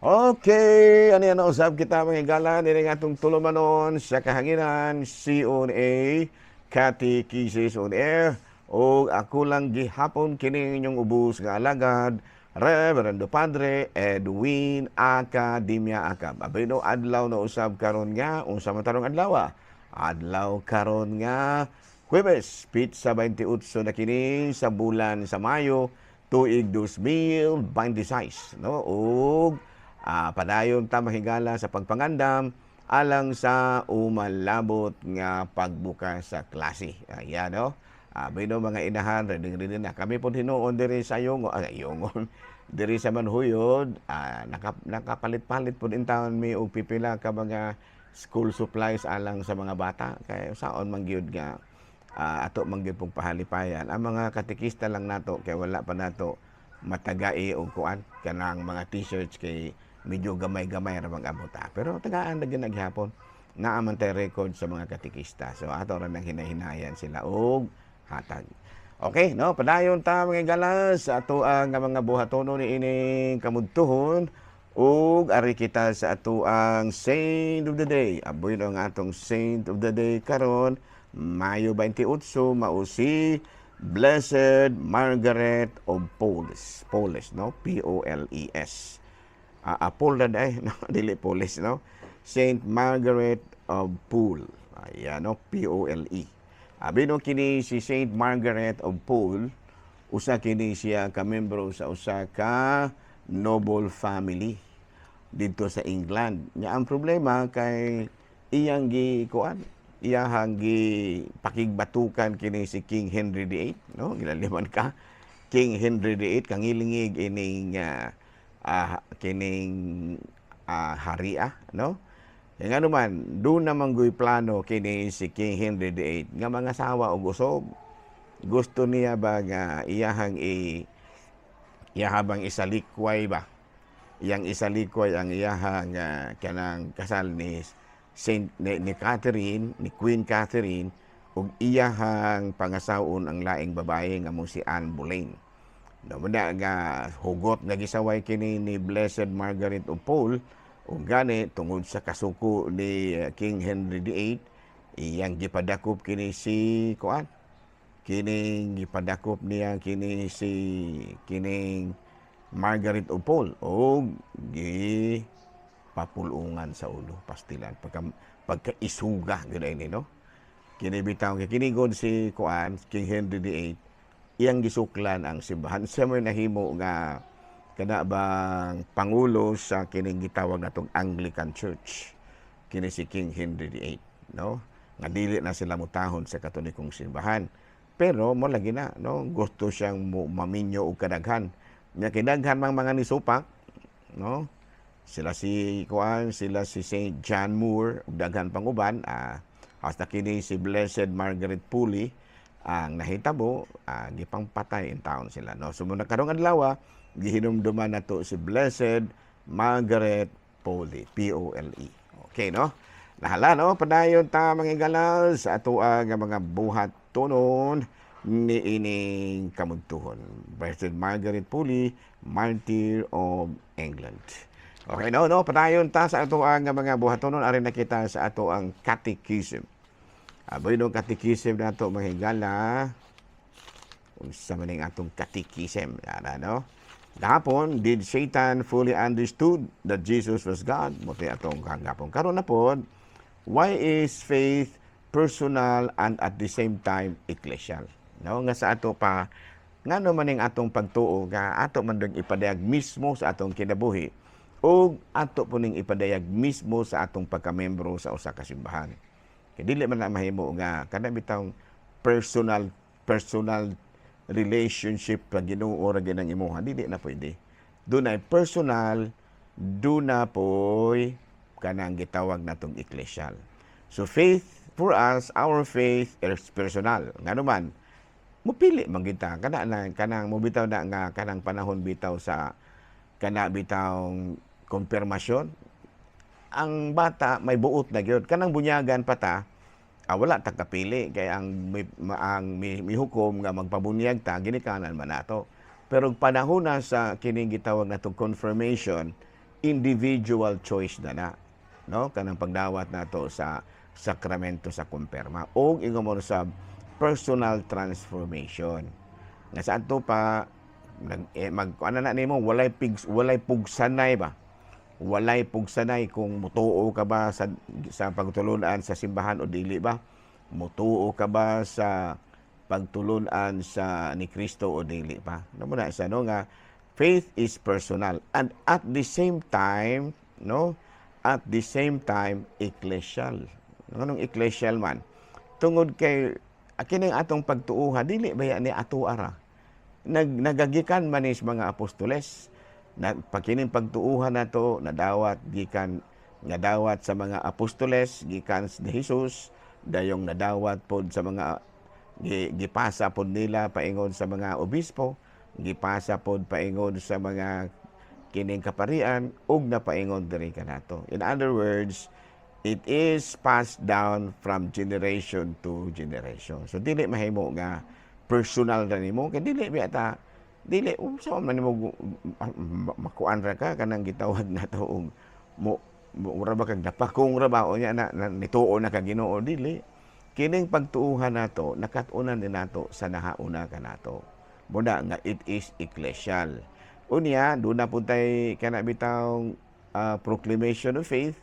Okay, ano yan, usab kita, mga higala, diri nga atong tulumanon sa kahanginan, CONA, Catechesis on Air, o ako lang gihapon kini inyong ubos nga alagad, Reverendo Padre Edwin Academia Acab. Abino, adlaw na usab karon nga, unsa man tarong adlaw ah? Adlaw karon nga Huwebes, petsa 28 na kini sa bulan sa Mayo, tuig 2026, no? Ug padayon ta, mahigala, sa pagpangandam alang sa umalabot nga pagbukas sa klase. Ayan, no? Bino, mga inahan, ready ready na. Kami po hinuon diri sa Yongo, Yongon, diri sa Manhuyod, nakapalit-palit po din taon mi og pipila ka mga school supplies alang sa mga bata. Kay saon man gyud nga ato man gyud pong pahalipayan. Ang mga katekista lang nato kay wala pa nato matagai og kuan kanang mga T-shirts kay medyo gamay-gamay ra mag abot. Pero tagaan na gyud naghapon. Naa man tay record sa mga katekista. So ato ra nang hinahinayan sila og hatag. Okay, no? Padayon ta, mga higala, sa ato ang mga buhatono ni ining kamudtuhon ug ari kita sa ato ang Saint of the Day. Aboy ang atong Saint of the Day karon, Mayo 28, mao si Blessed Margaret of Poles. Poles, no? Poles. Paul na day, no? Dili Poles, no? Saint Margaret of Pole. Ayan, no? Pole. Abi no, kini si Saint Margaret of Pole, usa kini siya ka membro sa usa ka noble family dito sa England. Nya ang problema kay iyang gi kuan, iyahang gi pakigbatukan kini si King Henry VIII, no? Gilaliman ka. King Henry VIII kangilingig ining kining haria, no? Kaya nga naman, doon naman guy plano kini si King Henry VIII nga mga sawa og usog. Gusto niya ba nga iyahang i iyahabang isalikway ba? Iyang isalikway ang iyahang kanang kasal ni Saint ni Catherine, ni Queen Catherine ug iyahang pangasawon ang laing babae nga mo si Anne Boleyn. No, muna nga hugot nga gisaway kini ni Blessed Margaret of Pole ug gani tungod sa kasuko ni King Henry VIII, iyang gipadakop kini si kuan, kining gipadakop niya kini si kining Margaret of Pole og gi papulungan sa ulo, pastilan, pagka isuga gyud ini, no? Kini bitaw kay kini god si kuan, King Henry VIII, iyang gisuklan ang simbahan. Siya mo'y nahimo nga kana bang pangulo sa kining gitawag natong Anglican Church, kini si King Henry VIII, no, nga dili na sila mutahon sa Katolikong simbahan. Pero mo lagi na, no, gusto siyang maminyo og kadaghan nya kinaghan mang mga nisupak, no? Sila si kuan, sila si Saint John Moore ug daghan pang uban. Hasta kini si Blessed Margaret Pulley ang nahitabo, gipangpatay in taon sila, no? So muna karong adlaw, gihinumduman nato si Blessed Margaret Pole, P O L E. Okay, no? Nahala, no? Padayon ta, mga higala, sa ato ang mga buhat tunon ni ining kamudtuhon. Blessed Margaret Pulley, Martyr of England. Okay, no? Padayon ta sa ato ang mga buhatonon. Ari na kita sa ato ang catechism. Aboy no, catechism nato, mga higala. Unsa man ning atong catechism? Ana, no? Gahapon, did Satan fully understood that Jesus was God? Mao atong kagapon. Karon na pod, why is faith personal and at the same time ecclesial? No, nga sa ato pa, ngano man ning atong pagtuo nga ato man dong ipadayag mismo sa atong kinabuhi o ato po ning ipadayag mismo sa atong pagkamembro sa usa ka simbahan. Kay dili man na mahimo nga kana bitawng personal personal relationship pa Ginoo ra gyud ang imuha, dili na pwede. Dunay personal, duna poy kanang gitawag natong ecclesial. So faith for us, our faith is personal. Ngano man, mupili man kita kana na kanang mobitaw na nga kanang panahon bitaw sa kana bitawng konfirmasyon, ang bata may buot na gyud. Kanang bunyagan pa ta, wala ta kapili kay ang may, ang mihukom nga magpabunyag ta ginikanan man nato. Pero panahon na sa kining gitawag natong confirmation, Individual choice na na, no? Kanang pagdawat nato sa sakramento sa kumpirma og ingon mo sa personal transformation nga sa adto pa nag eh, mag ano na nimo, walay pugsanay ba, walay pugsanay kung mutuo ka ba sa pagtulunan sa simbahan o dili ba, mutuo ka ba sa pagtulunan sa ni Kristo o dili pa. No mo na siya, no, nga faith is personal and at the same time, no, at the same time ecclesial. Nganong ecclesial man? Tungod kay kining atong pagtuuha, dili ba ni ato ara, nagagikan man ni sa mga apostoles na pagkining pagtuuhan nato nadawat gikan, nadawat sa mga apostoles gikan ni Jesus, dayong nadawat pod sa mga gipasa pod nila paingon sa mga obispo, gipasa pod paingon sa mga kining kaparian ug napaingon diri kanato. In other words, it is passed down from generation to generation. So dili mahimo nga personal ra nimo kay dili biya ta, dili unsa man nimo makuan ra ka, kanang gitawag nato og mo mura ba kag napakong ra ba o nya na nituo na ka Ginoo. Dili. Kining pagtuuhan nato, nakat-unan din nato sa nahauna kanato. Muna nga it is ecclesial. Unya doon na pud tay kana bitawng proclamation of faith,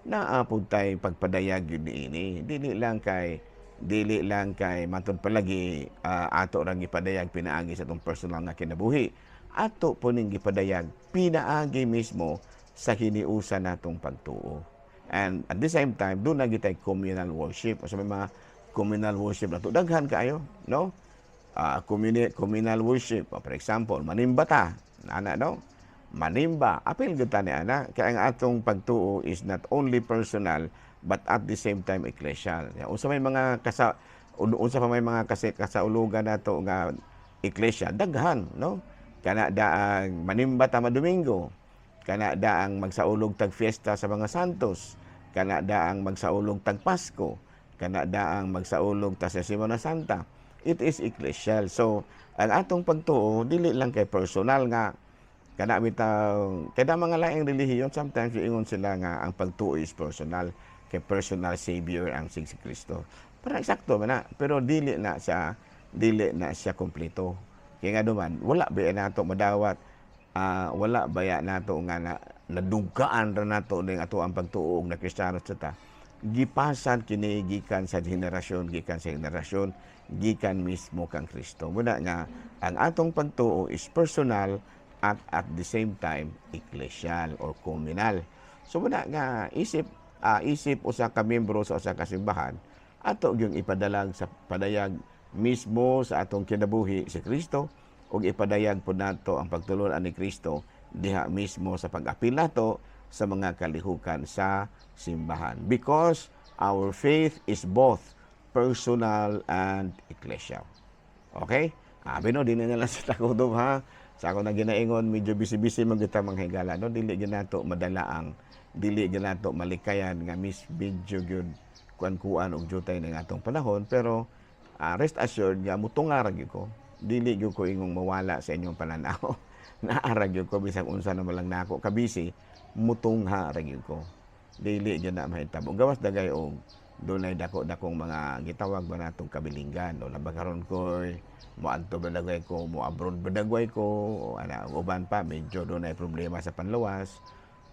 naa pud tay pagpadayag gyud niini. Dili lang kay matud palagi ato rang gipadayag pinaagi sa atong personal nga kinabuhi. Ato po ning gipadayag pinaagi mismo sa hiniusa natong pagtuo. And at the same time, doon na gitay communal worship. O sa may mga communal worship nato, daghan kaayo, no? Communal worship. For example, manimba ta, ana, no? Manimba, apil gyud ta ni ana kay ang atong pagtuo is not only personal but at the same time ecclesial. Ya, unsa pa may mga kasi kasaulugan nato nga ecclesia, daghan, no? Kana daang manimba ta Domingo, kana daang magsaulog tag fiesta sa mga santos, kana daang magsaulog tag Pasko, kana daang magsaulog ta sa Semana Santa. It is ecclesial. So, ang atong pagtuo dili lang kay personal nga kana bitaw kay mga laing relihiyon, sometimes ingon sila nga ang pagtuo is personal kay personal savior ang si Kristo. Para eksakto man na, pero dili na siya kompleto. Kaya nga duman, wala ba nato madawat, wala baya nato nga na nadugkaan ra nato ning ato ang pagtuo na Kristiyano sa ta. Gipasan kini gikan sa henerasyon, gikan sa henerasyon, gikan mismo kang Kristo. Muna nga ang atong pagtuo is personal at the same time ecclesial or communal. So muna nga isip usa ka membro sa usa ka simbahan, ato gyung ipadalag sa padayag mismo sa atong kinabuhi si Kristo ug ipadayag pod nato ang pagtulunan ni Kristo diha mismo sa pag-apil nato sa mga kalihukan sa simbahan, because our faith is both personal and ecclesial. Okay? Abi no, di na lang sa takutob ha. Sa ako na ginaingon, medyo busy-busy man gyud ta, mga higala, no? Dili gyud nato madala ang dili gyud nato malikayan nga miss medyo gyud kuan-kuan og jutay ng atong panahon, pero rest assured nga mutunga ra gyud ko. Dili gyud ko ingong mawala sa inyong pananaw. Naa ra gyud ko bisag unsa na lang nako kabisi, mutungha ra gyud ko. Dili gyud na mahitabo. Gawas dagay og dunay dako-dakong mga gitawag ba natong kabilinggan o labag karon koy moadto ba dagway ko, mo abroad ba dagway ko, o ana uban pa, medyo dunay problema sa panlawas.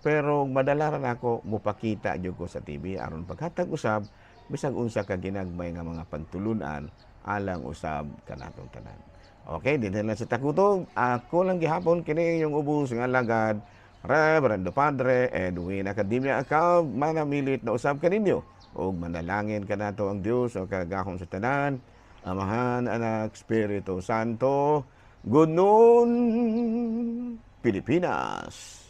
Pero madala ra nako, mopakita gyud ko sa TV aron paghatag usab bisag unsa ka ginagmay nga mga pagtulunan alang usab kanatong tanan. Okay, dinhi lang sa takutog. Ako lang gihapon kini yung ubos nga alagad, Reverendo Padre Edwin Academia Akaw, manamilit na usab kaninyo. Ug manalangin kanato ang Dios o kagahom sa tanan, Amahan, Anak, Espiritu Santo. Good noon, Pilipinas.